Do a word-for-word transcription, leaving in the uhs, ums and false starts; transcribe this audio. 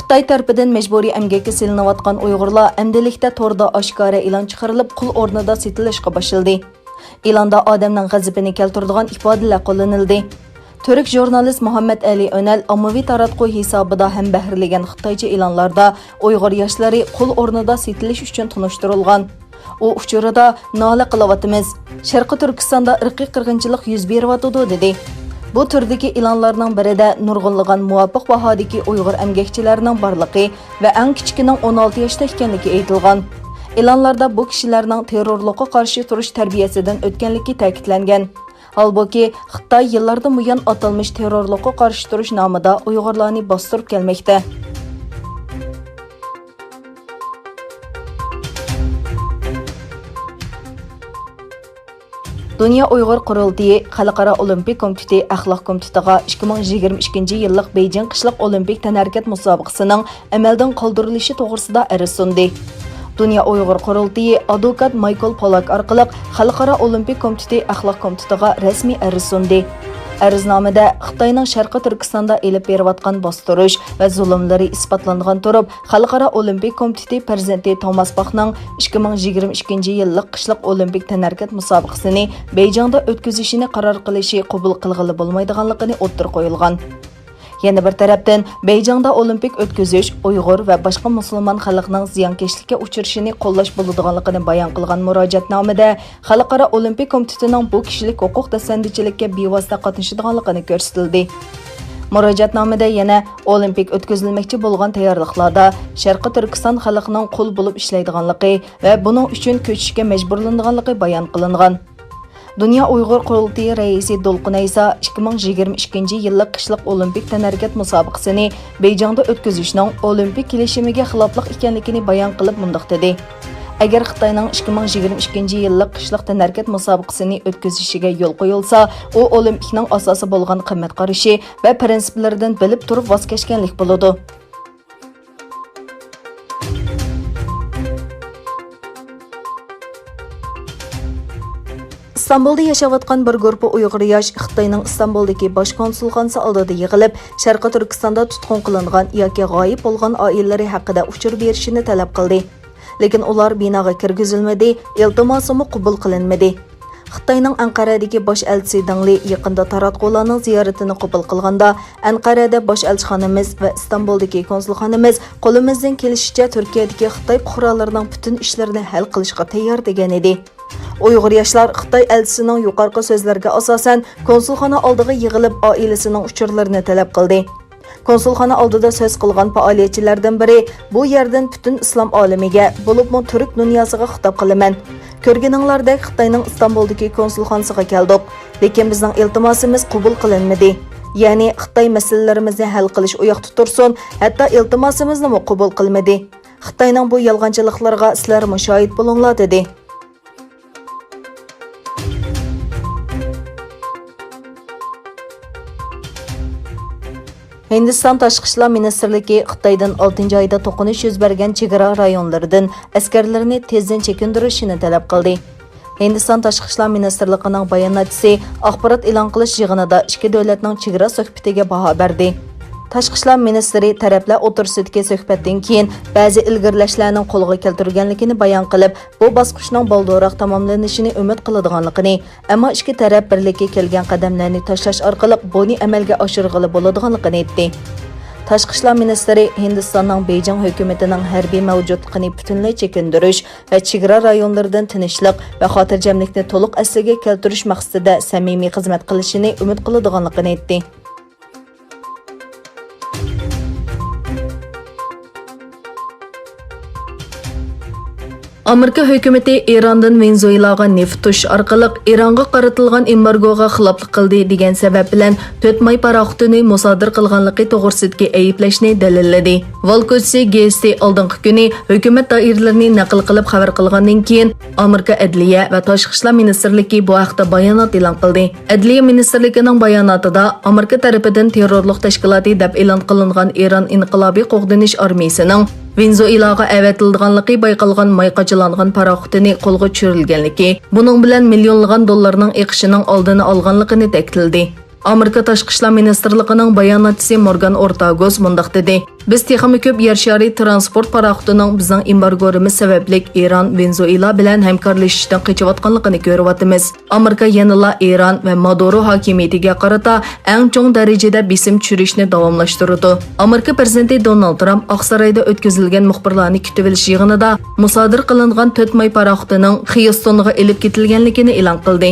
خىتاي تەرىپىدىن مەجبۇرىي ئەمگەككە سېلىنىۋاتقان ئۇيغۇرلار ئەمدىلىكتە توردا ئاشكارا ئېلان چىقىرىلىپ، قۇل ئورنىدا سېتىلىشقا باشلىدى. ئېلاندا ئادەمنىڭ غەزىپىنى كەلتۈرىدىغان ئىپادىلەر قوللىنىلدى. تۈرك ژۇرنالىست مۇھەممەد ئەلى ئۆنەل ئاممىۋى تاراتقۇ ھېسابىدا ھەمبەھىرلىگەن خىتايچە ئېلانلاردا ئۇيغۇر ياشلىرى قۇل ئورنىدا سېتىلىش ئۈچۈن تونۇشتۇرۇلغان. ئۇ ئۇچۇرىدا نالە قىلىۋاتىمىز، شەرقىي تۈركىستاندا ئىرقىي قىرغىنچىلىق يۈز بېرىۋاتىدۇ، دېدى. بۇ تۈردىكى ئېلانلارنىڭ بىرىدە نۇرغۇنلىغان مۇۋاپىق باھادىكى ئۇيغۇر ئەمگەكچىلەرنىڭ بارلىقى ۋە ئەڭ كىچىكىنىڭ ئون ئالتە ياشتا ئىكەنلىكى ئېيتىلغان. ئېلانلاردا بۇ كىشىلەرنىڭ تېررورلۇققا قارشى تۇرۇش تەربىيەسىدىن ئۆتكەنلىكى تەكىتلەنگەن. ھالبۇكى، خىتاي يىللاردىن بۇيان ئاتالمىش تېررورلۇققا قارشى تۇرۇش نامىدا ئۇيغۇرلارنى باستۇرۇپ كەلمەكتە. دۇنيا ئۇيغۇر قۇرۇلتىيى خەلقئارا ئولىمپىك كومىتېتى ئەخلاق كومىتېتىغا ئىككى مىڭ يىگىرمە ئىككىنچى يىللىق بېيجىڭ قىشلىق ئولىمپىك تەنھەرىكەت مۇسابىقىسىنىڭ ئەمەلدىن قالدۇرۇلۇشى توغرىسىدا ئەرز سۇندى. دۇنيا ئۇيغۇر قۇرۇلتىيى ئادۋوكات مايكل پولاك ئارقىلىق خەلقئارا ئولىمپىك كومىتېتى ئەخلاق كومىتېتىغا رەسمىي ئەرز سۇندى. ئەرزنامىدە خىتاينىڭ شەرقىي تۈركىستاندا ئېلىپ بېرىۋاتقان باستۇرۇش ۋە زۇلۇملىرى ئىسپاتلانغان تۇرۇپ، خەلقئارا ئولىمپىك كومىتېتى پىرېزىدېنتى توماس باخنىڭ ئىككى مىڭ يىگىرمە ئىككىنچى يىللىق قىشلىق ئولىمپىك تەنھەرىكەت مۇسابىقىسىنى بېيجىڭدا ئۆتكۈزۈشىنى قارار قىلىشى قوبۇل قىلغىلى بولمايدىغانلىقىنى ئوتتۇرىغا قويۇلغان. يەنە بىر تەرەپتىن، بېيجىڭدا ئولىمپىك ئۆتكۈزۈش ئۇيغۇر ۋە باشقا مۇسۇلمان خەلقنىڭ زىيانكەشلىككە ئۇچرىشىنى قوللاش بولىدىغانلىقىنى بايان قىلغان مۇراجىئەتنامىدە، خەلقئارا ئولىمپىك كومىتېتىنىڭ بۇ كىشىلىك ھوقۇق دەسسەندىچىلىككە بىۋاسىتە قاتنىشىدىغانلىقىنى كۆرسىتىلدى. مۇراجىئەتنامىدە يەنە ئولىمپىك ئۆتكۈزۈلمەكچى بولغان تەييارلىقلاردا شەرقىي تۈركىستان خەلقىنىڭ قۇل بولۇپ ئىشلەيدىغانلىقى ۋە بۇنىڭ ئۈچۈن كۆچۈشكە مەجبۇرلىنىدىغانلىقى بايان قىلىنغان. دۇنيا ئۇيغۇر قۇرۇلتىيى رەئىسى دولقۇن ئەيسا ئىككى مىڭ يىگىرمە ئىككىنچى يىللىق قىشلىق ئولىمپىك تەنھەرىكەت مۇسابىقىسىنى بېيجىڭدا ئۆتكۈزۈشنىڭ ئولىمپىك كېلىشىمىگە خىلاپلىق ئىكەنلىكىنى بايان قىلىپ مۇنداق دېدى: «ئەگەر خىتاينىڭ ئىككى مىڭ يىگىرمە ئىككىنچى يىللىق قىشلىق تەنھەرىكەت مۇسابىقىسىنى ئۆتكۈزۈشىگە يول قويۇلسا، ئۇ ئولىمپىكنىڭ ئاساسى بولغان قىممەت قارىشى ۋە پىرىنسىپلىرىدىن بىلىپ تۇرۇپ ۋاز كەچكەنلىك بولىدۇ.» ئىستانبۇلدا ياشاۋاتقان بىر گۇرۇپپا ئۇيغۇر ياش خىتاينىڭ ئىستانبۇلدىكى باش كونسۇلخانىسى ئالدىدا يىغىلىپ، شەرقىي تۈركىستاندا تۇتقۇن قىلىنغان ياكى غايىب بولغان ئائىلىلىرى ھەققىدە ئۇچۇر بېرىشىنى تەلەپ قىلدى. لېكىن ئۇلار بىناغا كىرگۈزۈلمىدى، ئىلتىماسىمۇ قوبۇل قىلىنمىدى. خىتاينىڭ ئەنقەرەدىكى باش ئەلچىسى دېڭ لى يېقىندا تاراتقۇلارنىڭ زىيارىتىنى قوبۇل قىلغاندا، ئەنقەرەدە باش ئەلچىخانىمىز ۋە ئىستانبۇلدىكى كونسۇلخانىمىز قولىمىزدىن كېلىشىچە تۈركىيەدىكى خىتاي پۇقرالىرىنىڭ پۈتۈن ئىشلىرىنى ھەل قىلىشقا تەييار، دېگەن ئىدى. ئۇيغۇر ياشلار خىتاي ئەلچىسىنىڭ يۇقىرىقى سۆزلىرىگە ئاساسەن، كونسۇلخانا ئالدىغا يىغىلىپ، ئائىلىسىنىڭ ئۇچۇرلىرىنى تەلەپ قىلدى. كونسۇلخانا ئالدىدا سۆز قىلغان پائالىيەتچىلەردىن بىرى بۇ يەردىن پۈتۈن ئىسلام ئالىمىگە، بولۇپمۇ تۈرك دۇنياسىغا خىتاب قىلىمەن. كۆرگىنىڭلاردەك خىتاينىڭ ئىستانبۇلدىكى كونسۇلخانىسىغا كەلدۇق. لېكىن بىزنىڭ ئىلتىماسىمىز قوبۇل قىلىنمىدى. يەنى خىتاي مەسىلىلىرىمىزنى ھەل قىلىش ئۇياقتا تۇرسۇن، ھەتتا ئىلتىماسىمىزنىمۇ قوبۇل قىلمىدى. خىتاينىڭ بۇ يالغانچىلىقلىرىغا سىلەرمۇ شاھىت بولۇڭلار، دېدى. ھىندىستان تاشقى ئىشلار مىنىستىرلىكى خىتايدىن ئالتىنچى ئايدا توقۇنۇش يۈز بەرگەن چېگرا رايونلىرىدىن ئەسكەرلىرىنى تېزدىن چېكىندۈرۈشىنى تەلەپ قىلدى. ھىندىستان تاشقى ئىشلار مىنىستىرلىقىنىڭ باياناتچىسى ئاخبارات ئېلان قىلىش يىغىنىدا ئىككى دۆلەتنىڭ چېگرا سۆھبىتىگە باھا بەردى. تاشقى ئىشلار مىنىستىرى تەرەپلەر ئوتتۇرىسىدىكى سۆھبەتتىن كېيىن بەزى ئىلگىرىلەشلەرنىڭ قولغا كەلتۈرگەنلىكىنى بايان قىلىپ، بۇ باسقۇچنىڭ بالدۇرراق تاماملىنىشىنى ئۈمىد قىلىدىغانلىقىنى، ئەمما ئىككى تەرەپ بىرلىككە كەلگەن قەدەملەرنى تاشلاش ئارقىلىق بۇنى ئەمەلگە ئاشۇرغىلى بولىدىغانلىقىنى ئېيتتى. تاشقى ئىشلار مىنىستىرى ھىندىستاننىڭ بېيجىڭ ھۆكۈمىتىنىڭ ھەربىي مەۋجۇتلۇقىنى پۈتۈنلەي چېكىندۈرۈش ۋە چېگرا رايونلىرىدىن تىنچلىق ۋە خاتىرجەملىكنى تولۇق ئەسلىگە كەلتۈرۈش مەقسىتىدە سەمىمىي خىزمەت قىلىشىنى ئۈمىد قىلىدىغانلىقىنى ئېيتتى. ئامېرىكا ھۆكۈمىتى ئىراندىن ۋېنېزۇېلاغا نېفىت توشۇش ئارقىلىق ئىرانغا قارىتىلغان ئېمبارگوغا خىلاپلىق قىلدى دېگەن سەۋەب بىلەن تۆت ماي پاراخوتىنى مۇسادىرە قىلغانلىقى توغرىسىدىكى ئەيىبلەشنى دەلىللىدى. ۋال كوچىسى گېزىتى ئالدىنقى كۈنى ھۆكۈمەت دائىرىلىرىنى نەقىل قىلىپ خەۋەر قىلغاندىن كېيىن، ئامېرىكا ئەدلىيە ۋە تاشقى ئىشلار مىنىستىرلىكى بۇ ھەقتە بايانات ئېلان قىلدى. ئەدلىيە مىنىستىرلىكىنىڭ باياناتىدا، ئامېرىكا تەرىپىدىن تېررورلۇق تەشكىلاتى دەپ ئېلان قىلىنغان ئىران ئىنقىلابىي قوغدىنىش ئارمىيىسىنىڭ ۋېنېزۇېلاغا ئەۋەتىلىدىغانلىقى بايقالغان ماي قاچىلانغان پاراخوتىنى قولغا چۈشۈرۈلگەنلىكى، بۇنىڭ بىلەن مىليونلىغان دوللارنىڭ ئېقىشىنىڭ ئالدىنى ئالغانلىقىنى تەكىتلىدى. ئامېرىكا تاشقى ئىشلار مىنىستىرلىقىنىڭ باياناتچىسى مورگان ئورتاگوس مۇنداق دېدى: بىز تېخىمۇ كۆپ يەر شارى تىرانسپورت پاراخوتىنىڭ بىزنىڭ ئېمبارگولىرىمىز سەۋەبلىك ئىران، ۋېنېزۇېلا بىلەن ھەمكارلىشىشتىن قېچىۋاتقانلىقىنى كۆرۈۋاتىمىز. ئامېرىكا يەنىلا ئىران ۋە مادۇرو ھاكىمىيىتىگە قارىتا ئەڭ چوڭ دەرىجىدە بېسىم چۈشۈرۈشنى داۋاملاشتۇرىدۇ. ئامېرىكا پىرېزىدېنتى دونالد ترامپ ئاقسارايدا ئۆتكۈزۈلگەن مۇخبىرلارنى كۈتۈۋېلىش يىغىنىدا مۇسادىرە قىلىنغان تۆت ماي پاراخوتىنىڭ خيۇستونغا ئېلىپ كېتىلگەنلىكىنى ئېلان قىلدى.